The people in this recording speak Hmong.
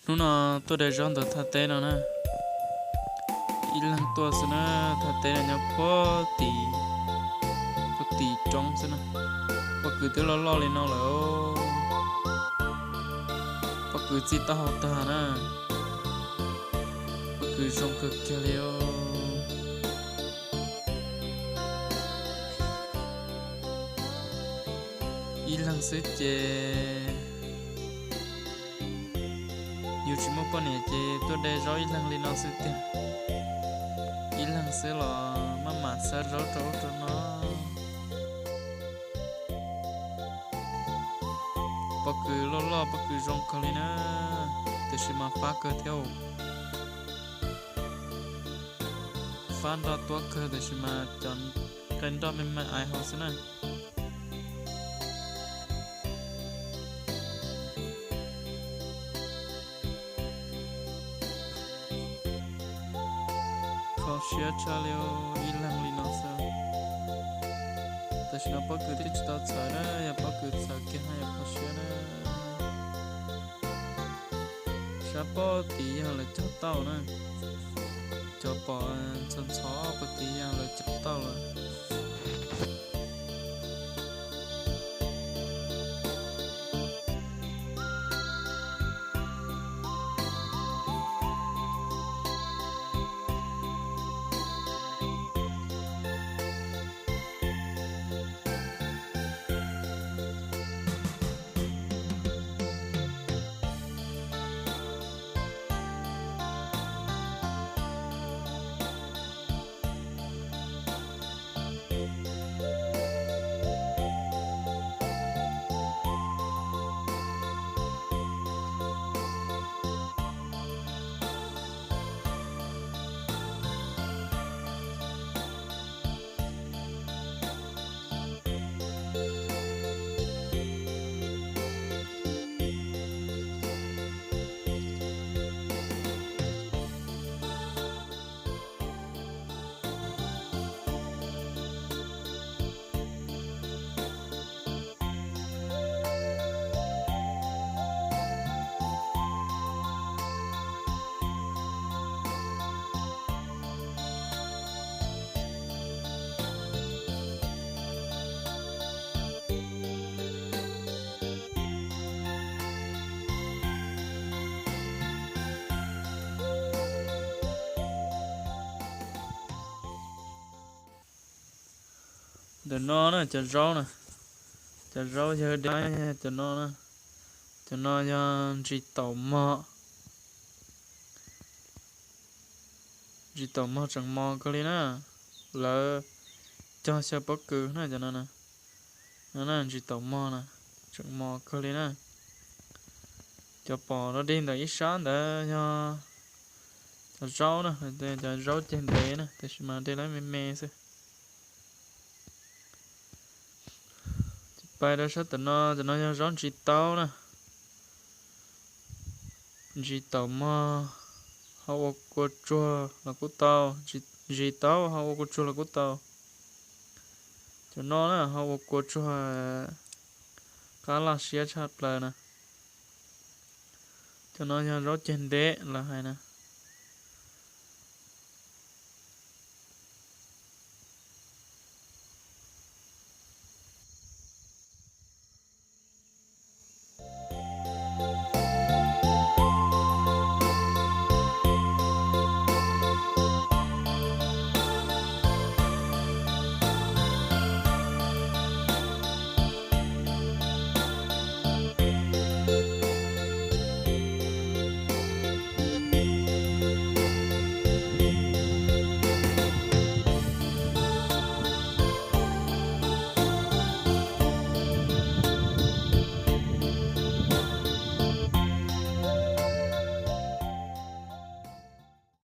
Hnub no tuaj de zaub ntawm thaj teb no na. Ib leeg tuaj xwb na, thaj teb no nyob puag tim, puag tim roob xwb na. Pob kws twb loj loj li no lawm. Pob kws txij taub hau tag na. Pob kws zoo kawg kiag li os. Ib leeg xwb ces yus tsis muaj poj niam ces tuaj de zaub ib leeg li no xwb tiag. Ib leeg xwb los maj mam xawb zaub rau ub rau no. Pob kws loj loj, pob kws zoo kawg li na, tiam sis mas fab kawg thiab. Fab nroj tuab kawg tiam sis mas cov qe nroj me me aiv hauv xwb na. Kho siab tshaj li, ib leeg li no xwb. Tam sim no pob kws twb tsis tau txhawv na, yog pob kws txhawv kiag no yog kho siab na. Sab pob tid yog lawv cog tauj na, cov pom ntxhov ntxhov pob tid yog lawv cog tauj lawm. Ntawm no na cov zaub na, cov zaub yawg dab cov no na, cov no yog ntsis taum mog. Ntsis taum mog tseem mos kawg li na. Lawv cog xyaw pob kws na cov no na. No na ntsis taum mog na, tseem mos kawg li na. Cov pom dog dig ntawm ib sab ntawd yog cov zaub na, cov zaub ceg ntev na, tiam sis mas de lawv me me xwb. Pais rau sab tom no, cov no yog zaub ntsis taub na. Ntsis taum mog ho ua kua tsuag los kuj tau, ntsis taub ho ua kua tsuag los kuj tau. Cov no na ho ua kua tsuag qab laj siab tshaj plaws na. Cov no yog zaub ceg ntev lawv hais na.